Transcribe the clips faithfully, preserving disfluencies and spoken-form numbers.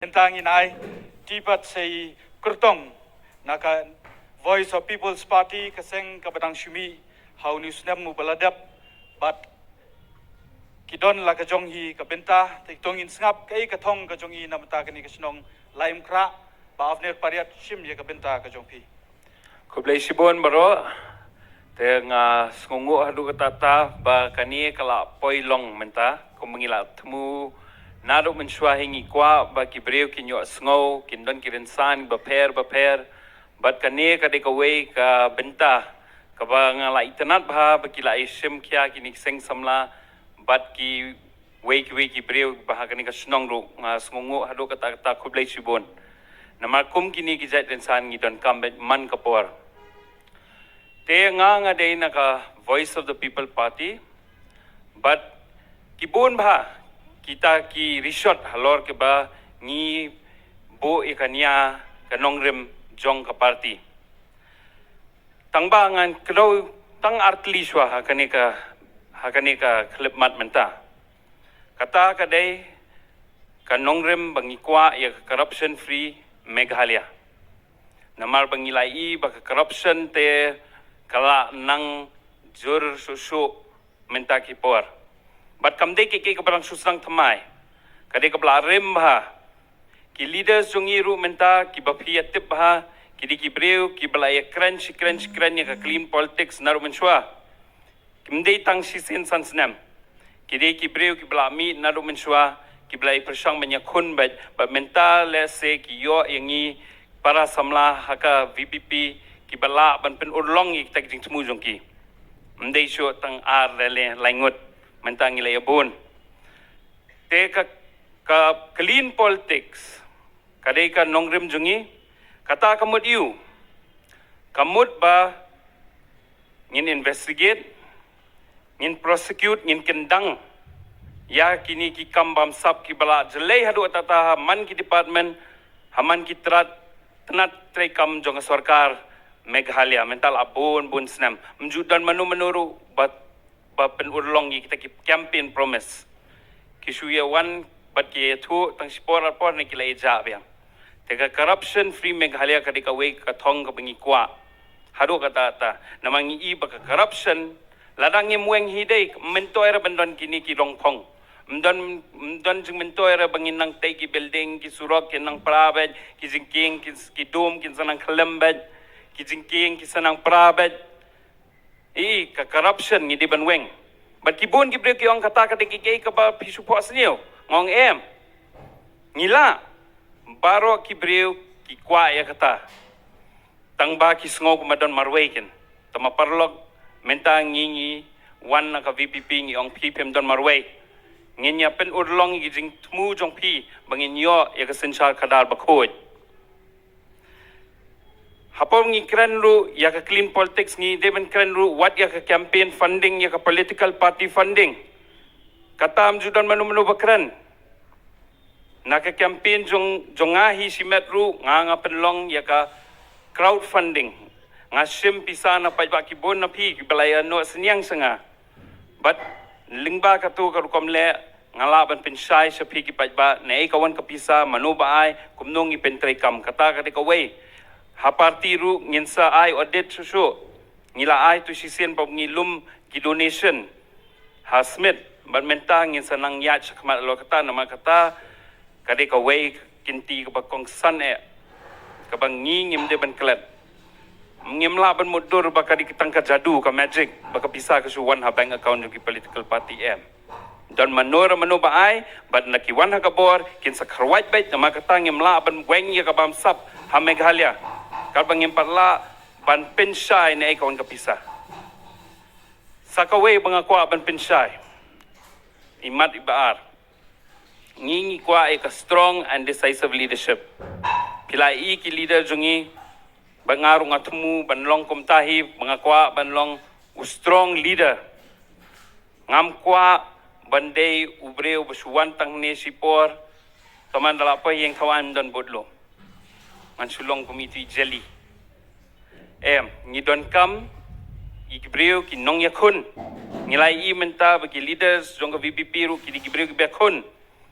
Mynta ngin ai ti pat sei kyrtong na ka Voice of People's Party, ka seng kaba dang shu mih ha une u snem uba la dep, bad ki don la ka jong hi ka bynta. Te to ngin sngap kaei ka thong ka jong i na mynta kane ka shnong Laitumkhrah. Bah Avner Pariat, shim ïa ka bynta ka jong phi. Khublei shibun baroh. Te nga sngewnguh haduh katta katta ba kane ka la poi long mynta, kumba ngi la thmu naduh mynshuwa hi. Ngi kwah ba ki briew kin ïohsngew, kin don ki rynsan bapher bapher. Bad kane ka dei kawei ka bynta kaba nga la itynnad bha ba ki la ïashim khia kine ki seng samla bad ki wei ki wei ki briew ba ha kane ka shnong ruh. Nga sngewnguh haduh katta katta, khublei shibun. Namar kum kine ki jait rynsan ngi donkam beit man ka por. Te nga, nga dei na ka Voice of the People Party, bad ki bun bha kita ki rishot halor kiba ngi buh ïa ka nia ka nongrim jong ka party. Tang ba ngan kdew tang artylli shuwa ha kane ka, ha kane ka khyllipmat mynta. Kata ka dei ka nongrim ba ngi kwah ïa ka corruption free Meghalaya. Namar ba ngi la ïohi ba ka corruption te ka la nang jur shuh shuh mynta ki por. Bad kam dei kaei kaei kaba dang shu sdang thymmai. Ka dei kaba la rim bha. Ki leaders jong ngi ruh mynta kiba phi ïa tip bha, ki dei ki briew kiba la ïa kren shi kren shi kren ïa ka clean politics naduh mynshuwa. Kim dei tang shisien san snem. Ki dei ki briew kiba la mih naduh mynshuwa, kiba la ïa pyrshang ban ïakhun beit, bad mynta lehse ki ïoh ïa ngi para samla ha ka V P P kiba lah ban pynurlong ïa kita ki jingthmu jong ki. Ym dei shuh tang ar lane lai ngut, mynta ngi la ïa bun. Te ka, ka clean politics ka dei ka nongrim jong ngi. Kata ka mut aiu? Ka mut ba ngin investigate, ngin prosecute, ngin kyndang ïa kine ki kam bamsap kiba la jlei haduh katta katta ha man ki department, ha man ki tnat, tnat treikam jong ka sorkar Meghalaya mynta la bun bun snem. Ym ju don mano mano ruh ba, ba pynurlong ïa kita ki campaign promise. Ki shu ïa wan bad ki ïathuh tang shipor arpor ne ki la ïa jah biang. Te ka corruption free Meghalaya ka dei kawei ka thong kaba ngi kwah haduh katta katta. Namar ngi i ba ka corruption, lada ngim weng hi dei, ym myntoi ruh ban don kine ki rong phong. Ym don, ym don jingmyntoi ruh ba ngin nang tei ki building, ki surok kin nang pra beit, ki jingkieng, ki, ki dum kin sa nang khlem beit, ki jingkieng ki sa nang pra beit. I, ka corruption ngi dei ban weng. Bad ki bun ki briew ki ong kata ka dei kaei kaei kaba phi shu phohsniew. Nga ong em. Ngi lah. Baroh ki briew ki kwah ïa kata. Tang ba ki sngew kumba don marwei kin. Tang ba paralok mynta ngi, ngi wan na ka V P P ngi ong phi phim don marwei. Ngin ïa pynurlong ïa ki jingthmu jong phi ba ngin ïoh ïa ka synshar khadar bakhuid. Hapoh ngi kren ruh ïa ka clean politics, ngi dei ban kren ruh wat ïa ka campaign funding, ïa ka political party funding. Kata ym ju don mano mano ba kren. Na ka campaign jong, jong nga hi shimet ruh nga, nga pynlong ïa ka crowdfunding. Nga shim pisa na paidbah, ki bun na phi kiba la ïa noh synñiang sha nga. Bad lyngba katu ka rukom leh nga lah ban pynshai sha phi ki paidbah naei ka wan ka pisa, mano ba ai, kumno ngi pyntreikam. Kata ka dei kawei. Ha party ruh ngin sa ai audit shuh shuh. Ngi la ai tu shisien ba ngi lum ki donation ha Smit, bad mynta ngin sa nang ïaid shakhmat halor kata, namar kata ka dei kawei ka kynti kaba kongsan eh, kaba ngi ngim dei ban klet. Ngim lah ban mutdur ba ka dei tang ka jadu, ka magic, ba ka pisa ka shu wan ha bank account jong ki political party, em. Don mano re mano ba ai, bad lada ki wan ha ka bor kin sa kharwait beit, namar kata ngim lah ban weng ïa ka bamsap ha Meghalaya. Katba ngim pat lah ban pynshai naei ka wan ka pisa. Sa kawei ba nga kwah ban pynshai. Imat iba ar. Ngi, ngi kwah ïa ka strong and decisive leadership. Phi la i ki leader jong ngi, ba nga ruh nga thmu ban long kumta hi, ba nga kwah ban long u strong leader. Ngam kwah ban dei u briew ba shu wan tang ne shipor, tang man da la poi ïing thaw ym don bud lo. Ngan shu long kum itu i jelly. Em, ngi donkam ïa ki briew ki nongïakhun. Ngi la i mynta ba ki leaders jong ka V P P ruh ki dei ki briew kiba khun.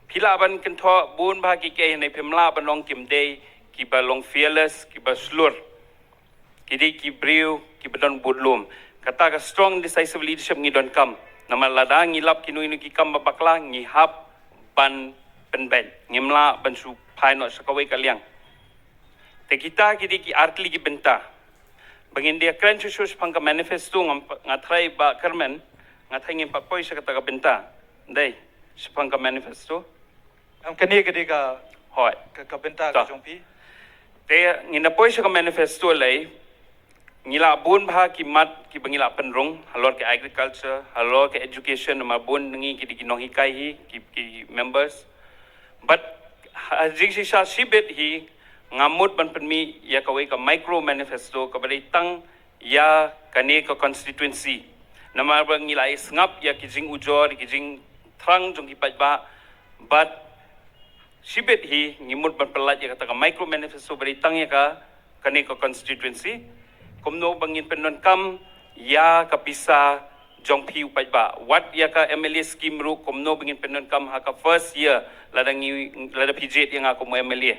Phi lah ban kynthoh bun bah ki kei, hynrei phim lah ban ong kim dei kiba long fearless, kiba shlur. Ki dei ki briew kiba don budlum. Kata ka strong decisive leadership ngi donkam. Namar lada ngi lap kino kino ki kam ba bakla, ngi hap ban pynbeit. Ngim lah ban shu phai noh sha kawei ka liang. Te kita ki dei ki artylli ki bynta. Ba ngin da kren shuh shuh shaphang ka manifesto, nga, nga tharai Bah Kyrmen, nga tharai ngin pat poi sha kata ka bynta. Dei, shaphang ka manifesto. Em, kane ka dei ka, hoi, ka, ka bynta ka jong phi. Te ngin da poi sha ka manifesto lei, ngi lah bun bah ki mat kiba ngi lah pynrung, halor ka agriculture, halor ka education, namar bun ngi ki dei ki nonghikai hi, ki, ki members. But ha jingshisha shibit hi, nga mut ban pynmih ïa kawei ka micro manifesto kaba dei tang ïa kane ka constituency. Namar ba ngi lah sngap ïa ki jingujor, ki jingthrang jong ki paidbah, but shibit hi ngi mut ban pyllait ïa kata ka micro manifesto ba dei tang ïa ka, kane ka constituency. Kumno ba ngin pyndonkam ïa ka pisa jong phi u paidbah. Wat ïa ka M L A scheme ruh kumno ba ngin pyndonkam ha ka first year lada ngi, lada phi jied ïa nga kum u M L A.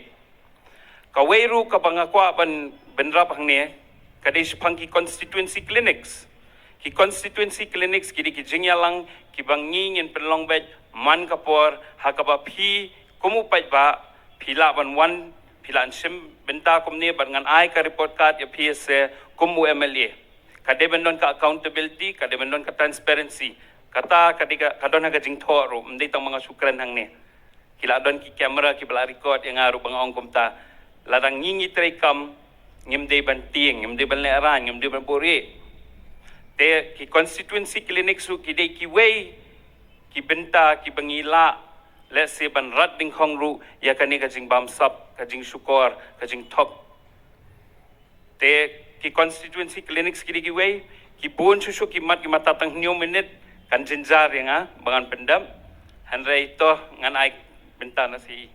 Kawei ruh kaba nga kwah ban bynrap hangne ka dei shaphang ki constituency clinics. Ki constituency clinics ki dei ki jingïalang kiba ngi ngin pynlong beit man ka por ha kaba phi kum u paidbah phi lah ban wan, phi lah ban shim bynta kumne bad ngan ai ka report card ïa phi se kum u M L A. Ka dei ban don ka accountability, ka dei ban don ka transparency. Kata ka dei ka, ka don ha ka jingthoh ruh, ym dei tang ba nga shu kren hangne. Ki lah don ki camera kiba lah record ïa nga ruh ba nga ong kumta. Lada ngi ngi trei kam, ngim dei ban tieng, ngim dei ban lehraiñ, ngim dei ban buhrieh. Te ki constituency clinics ruh ki dei kiwei ki bynta kiba ngi lah, let's say, ban rat dyngkhong ruh ïa kane ka jingbamsap, ka jingshukor, ka jingthok. Te ki constituency clinics ki dei kiwei, ki bun shuh shuh ki mat ki mata tang hynñiew minit, kan jynjar ïa nga ba ngan pyndep. Hynrei to ngan ai bynta na shi.